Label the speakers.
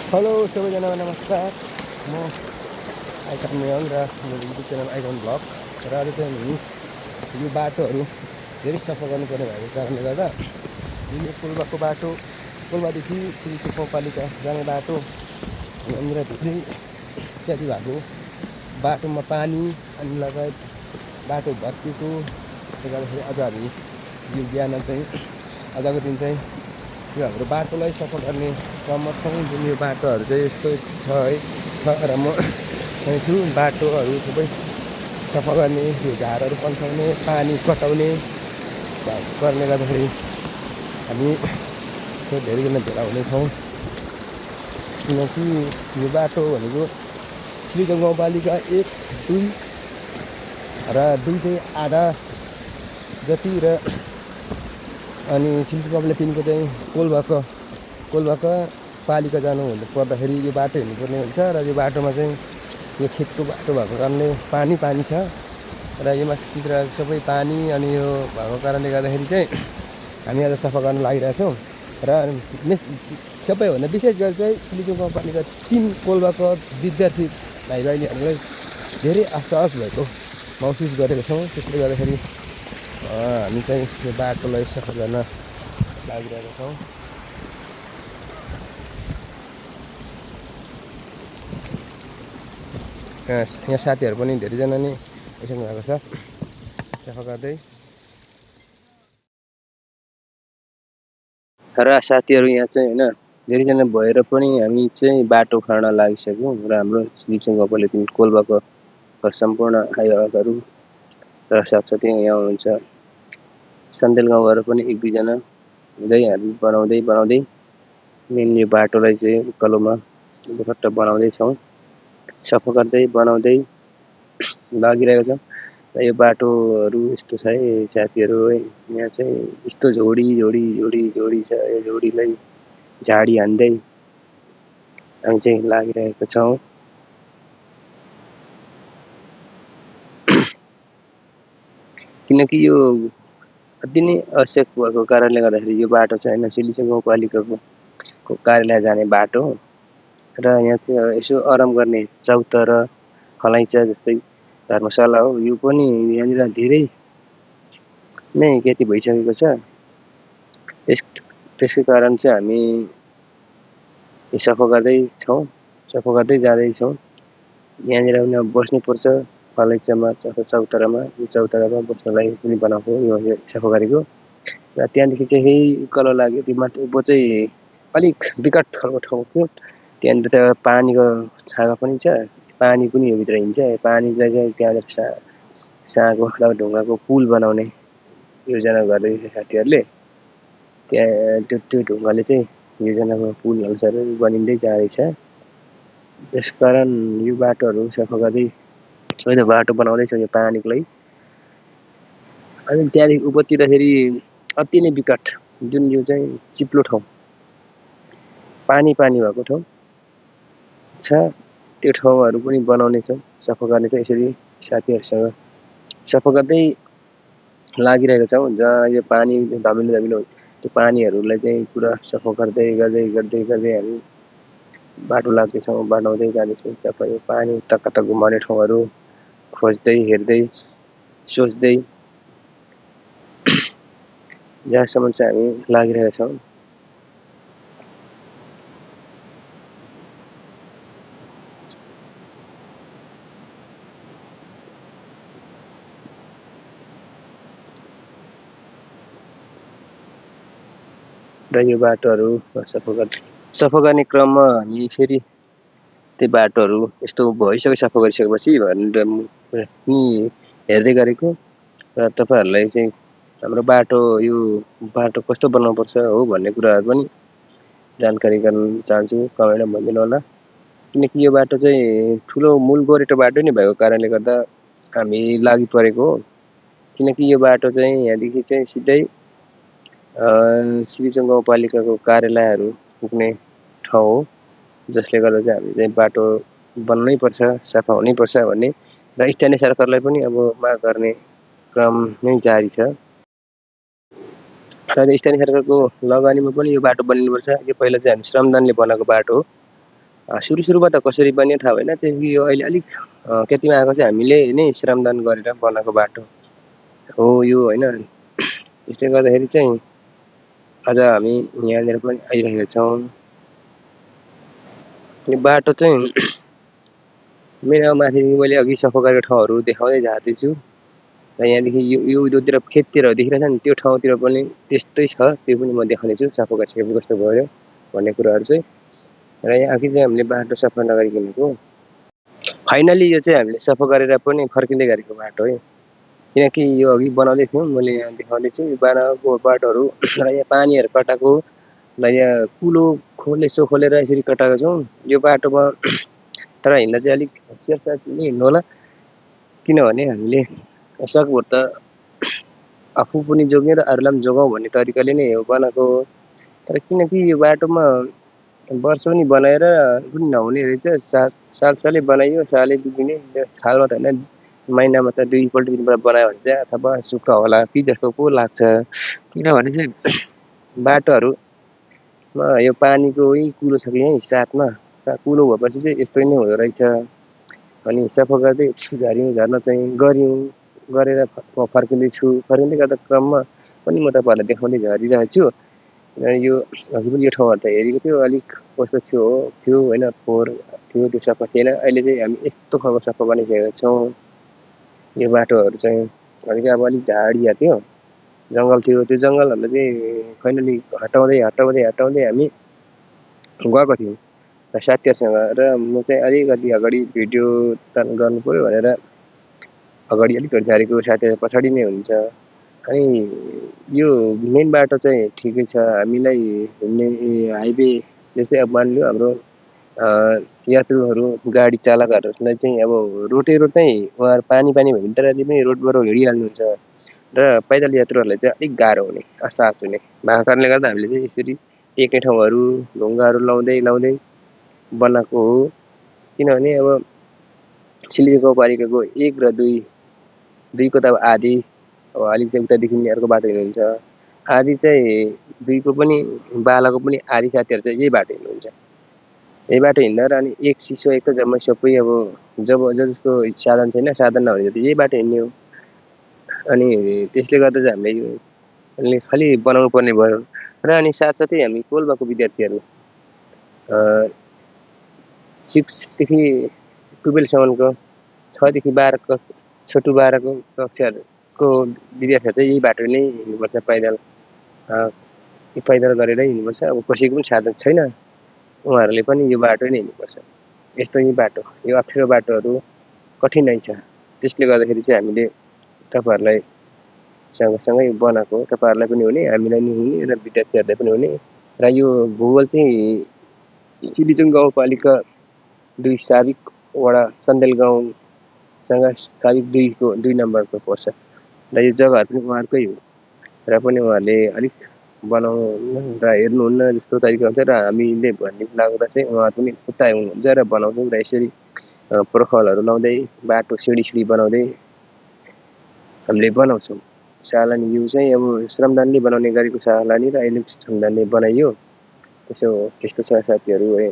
Speaker 1: Hello सबैजना नमस्कार। म आइकन मेयङ र मेरो युट्युब च्यानल आइकन ब्लग र आज चाहिँ हामी यो बाटोहरू धेरै सफा गर्नुपर्ने भएको कारणले गर्दा यो कोलबाको बाटो कोलबादेखि सिरिसी गाउँपालिका जाने बाटो यहाँनिर धेरै इत्यादि भएको बाटोमा पानी अनि लगायत बाटो भत्किएको गर्दाखेरि आज हामी यो बिहान चाहिँ आजको दिन चाहिँ यो हाम्रो बाटोलाई सफा गर्ने क्रममा छौँ। जुन यो बाटोहरू चाहिँ यस्तो छ र म चाहिँ छु बाटोहरू सबै सफा गर्ने यो झारहरू पन्साउने पानी कटाउने गर्ने गर्दाखेरि हामी धेरैजना भेला हुनेछौँ। किनकि यो बाटो भनेको सिलिचौर गाउँपालिका 1, 2 र 2 चाहिँ आधा जति र अनि सिलिचौर गाउँपालिका 3 को चाहिँ कोलबाका पालिका जानु पर्दाखेरि यो बाटो हिँड्नुपर्ने हुन्छ र यो बाटोमा चाहिँ यो खेतको बाटो भएको कारणले पानी छ र यो माथितिर सबै पानी अनि यो भएको कारणले गर्दाखेरि चाहिँ हामी आज सफा गर्न लागिरहेछौँ। र सबैभन्दा विशेष गरी चाहिँ सिलिचौर गाउँपालिका 3 कोलबाका विद्यार्थी भाइ बहिनीहरूलाई धेरै असहज भएको महसुस गरेका छौँ। त्यसले गर्दाखेरि हामी चाहिँ यो बाटोलाई सफा गर्न लागिरहेका छौँ। यहाँ साथीहरू पनि धेरैजना नै आइसक्नु भएको छ सफा गर्दै। र साथीहरू यहाँ चाहिँ होइन धेरैजना भएर पनि हामी चाहिँ बाटो खन्न लागिसक्यौँ र हाम्रो सिलिचौर गाउँपालिका 3 कोलबाको सम्पूर्ण अभिभावकहरू र साथसाथै यहाँ हुनुहुन्छ सन्देल गाउँबाट पनि 1-2 जना हुँदै हामी बनाउँदै मेन यो बाटोलाई चाहिँ उकालोमा दुपट्ट बनाउँदैछौँ, सफा गर्दै बनाउँदै लागिरहेको छ। र यो बाटोहरू यस्तो छ है साथीहरू, यहाँ चाहिँ यस्तो झोडी छ। यो झोडीलाई झाडी हान्दै हामी चाहिँ लागिरहेका छौँ। किनकि यो अति नै आवश्यक भएको कारणले गर्दाखेरि यो बाटो चाहिँ होइन सिलिचौर गाउँपालिकाको कार्यालय जाने बाटो हो। र यहाँ चाहिँ यसो आराम गर्ने चौतारा खलैँचा जस्तै धर्मशाला हो। यो पनि यहाँनिर धेरै नै खेती भइसकेको छ। त्यसकै कारण चाहिँ हामी सफा गर्दै जाँदैछौँ। यहाँनिर पनि अब बस्नुपर्छ खलैँचामा अथवा चौतारामा। यो चौतारामा बस्नलाई पनि बनाएको यो सफा गरेको। र त्यहाँदेखि चाहिँ यही उकालो लाग्यो त्यो माथि उँभो चाहिँ अलिक विकट खालको ठाउँ थियो। त्यहाँनिर त पानीको छाँगा पनि छ, पानी पनि यो भित्र हिँड्छ। पानीलाई चाहिँ त्यहाँनिर साँगो र ढुङ्गाको पुल बनाउने योजना गर्दैछ साथीहरूले। त्यहाँ त्यो ढुङ्गाले चाहिँ योजनाको पुल अनुसार बनिँदै जाँदैछ। त्यसकारण यो बाटोहरू सफा गर्दै होइन बाटो बनाउँदैछ यो पानीको लागि। अनि त्यहाँदेखि उपतिर फेरि अति नै विकट जुन यो चाहिँ चिप्लो ठाउँ पानी भएको ठाउँ छ, त्यो ठाउँहरू पनि बनाउनेछौँ, सफा गर्नेछौँ। यसरी साथीहरूसँग सफा गर्दै लागिरहेका छौँ। जहाँ यो पानी धमिलो त्यो पानीहरूलाई चाहिँ पुरा सफा गर्दै हामी बाटो लाग्दैछौँ, बनाउँदै जाँदैछौँ। तपाईँ पानी कता घुमाउने ठाउँहरू खोज्दै हेर्दै सोच्दै जहाँसम्म चाहिँ हामी लागिरहेका छौँ। र यो बाटोहरू सफा गर्ने क्रममा हामी फेरि त्यो बाटोहरू यस्तो भइसक्यो सफा गरिसकेपछि भनेर नि हेर्दै गरेको। र तपाईँहरूलाई चाहिँ हाम्रो यो बाटो कस्तो बनाउनुपर्छ हो भन्ने कुराहरू पनि जानकारी गर्न चाहन्छु, कमेन्टमा भनिदिनु होला। किनकि यो बाटो चाहिँ ठुलो मूल गोरेटो बाटो नै भएको कारणले गर्दा हामी लागि परेको हो। किनकि यो बाटो चाहिँ यहाँदेखि चाहिँ सिधै सिलिचौर गाउँपालिकाको कार्यालयहरू पुग्ने ठाउँ हो। जसले गर्दा चाहिँ हामी चाहिँ बाटो बन्नै पर्छ, सफा हुनैपर्छ भन्ने र स्थानीय सरकारलाई पनि अब माग गर्ने क्रम नै जारी छ। र स्थानीय सरकारको लगानीमा पनि यो बाटो बनिनुपर्छ। यो पहिला चाहिँ हामी श्रमदानले बनाएको बाटो हो सुरुमा त कसरी बन्यो थाहा भएन, त्यसपछि यो अहिले अलिक खेतीमा आएको चाहिँ हामीले नै श्रमदान गरेर बनाएको बाटो हो यो होइन। त्यसले गर्दाखेरि चाहिँ आज हामी यहाँनिर पनि आइरहेका छौँ। यो बाटो चाहिँ मेरो माथि मैले अघि सफा गरेको ठाउँहरू देखाउँदै जाँदैछु र यहाँदेखि यो उयोतिर खेततिर देखिरहेछ नि, त्यो ठाउँतिर पनि त्यस्तै छ, त्यो पनि म देखाउनेछु सफा गरिसकेपछि कस्तो भयो भन्ने कुराहरू चाहिँ। र यहाँ अघि चाहिँ हामीले बाटो सफा नगरिकनको फाइनली यो चाहिँ हामीले सफा गरेर पनि फर्किँदै गरेको बाटो है। किनकि यो अघि बनाउँदै थियौँ, मैले यहाँ देखाउँदैछु यो बनाएको बाटोहरू र यहाँ पानीहरू कटाएको र यहाँ कुलो यसो खोलेर यसरी कटाएको छौँ यो बाटोमा। तर हिँड्दा चाहिँ अलिक होसियार साथ हिँड्नु होला, किनभने हामीले सकभर त आफू पनि जोग्ने र अरूलाई पनि जोगाउँ भन्ने तरिकाले नै हो बनाएको। तर किनकि यो बाटोमा वर्ष पनि बनाएर पनि नहुने रहेछ, सालै बनाइयो सालै बिग्रिने, सालमा त होइन महिनामा त 2 पल्ट 3 पल्ट बनायो भने चाहिँ अथवा सुक्खा होला कि जस्तो पो लाग्छ। किनभने चाहिँ बाटोहरूमा यो पानीको कुलो छ कि यहीँ साथमा, कुलो भएपछि चाहिँ यस्तो नै हुँदो रहेछ। अनि सफा गर्दै झर्न चाहिँ गरेर म फर्किँदैछु। फर्किँदै गर्दा क्रममा पनि म तपाईँहरूलाई देखाउँदै झरिरहेको छु। यो अघि पनि यो ठाउँहरू त हेरेको थियो, अलिक कस्तो थियो होइन, फोहोर थियो, त्यो सफा थिएन। अहिले चाहिँ हामी यस्तो खालको सफा बनाइसकेका छौँ। यो बाटोहरू चाहिँ अघि चाहिँ अब अलिक झाडिया थियो, जङ्गल थियो, त्यो जङ्गलहरूलाई चाहिँ फाइनली हटाउँदै हामी गएको थियौँ साथीहरूसँग। र म चाहिँ अलिकति अगाडि भिडियो गर्नु पऱ्यो भनेर अगाडि अलिकति झारेको, साथीहरू पछाडि नै हुन्छ। अनि यो मेन बाटो चाहिँ ठिकै छ, हामीलाई हिँड्ने हाइवे जस्तै अब मानिलियो हाम्रो यात्रुहरू गाडी चालकहरूलाई चाहिँ अब रोड नै उहाँहरू पानी भयो भने त पनि रोडबाट हिँडिहाल्नुहुन्छ र पैदल यात्रुहरूलाई चाहिँ अलिक गाह्रो हुने, असहज हुने भएको कारणले गर्दा हामीले चाहिँ यसरी टेक्ने ठाउँहरू ढुङ्गाहरू लाउँदै बनाएको हो। किनभने अब सिलिन्डर गाउँपालिकाको 1 र 2 को त अब आधी अब अलिक चाहिँ उतादेखि अर्को बाटो हिँड्नुहुन्छ, आधी चाहिँ 2 को पनि बालाको पनि आधी साथीहरू चाहिँ यही बाटो हिँड्नुहुन्छ। यही बाटो हिँड्दा र अनि एक चिसो एक त जम्मै सबै अब जसको साधन छैन, साधन नभने जति यही बाटो हिँड्ने हो। अनि त्यसले गर्दा चाहिँ हामीले खालि बनाउनु पर्ने भयो। र अनि साथसाथै हामी कोल्बाको विद्यार्थीहरू 6 देखि 12 सम्मको 6 देखि 12 को छोटो 12 को कक्षाको विद्यार्थीहरू चाहिँ यही बाटो नै हिँड्नुपर्छ, पैदल गरेरै हिँड्नुपर्छ। अब कसैको पनि साधन छैन, उहाँहरूले पनि यो बाटो नै हिँड्नुपर्छ। यस्तो यही बाटो, यो अप्ठ्यारो बाटोहरू कठिनाइ छ। त्यसले गर्दाखेरि चाहिँ हामीले तपाईँहरूलाई सँगसँगै बनाएको, तपाईँहरूलाई पनि हुने, हामीलाई पनि हुने र विद्यार्थीहरूलाई पनि हुने। र यो भूगोल चाहिँ सिलिचुङ गाउँपालिका 2 साबिक वडा सन्देल गाउँसँग साबिक 2 नम्बरको पर्छ र यो जग्गाहरू पनि उहाँहरूकै हो। र पनि उहाँहरूले अलिक बनाउनु र हेर्नुहुन्न जस्तो तरिका हुन्छ र हामीले भन्ने लाग्दा चाहिँ उहाँहरू पनि उत्साह हुनुहुन्छ र बनाउँछौँ। र यसरी प्रोफाइलहरू लाउँदै बाटो सिँढी बनाउँदै हामीले बनाउँछौँ। सालानी यो चाहिँ अब श्रमदानले बनाउने गरेको सालानी र अहिले श्रमदानले बनाइयो। त्यस्तो छ साथीहरू है।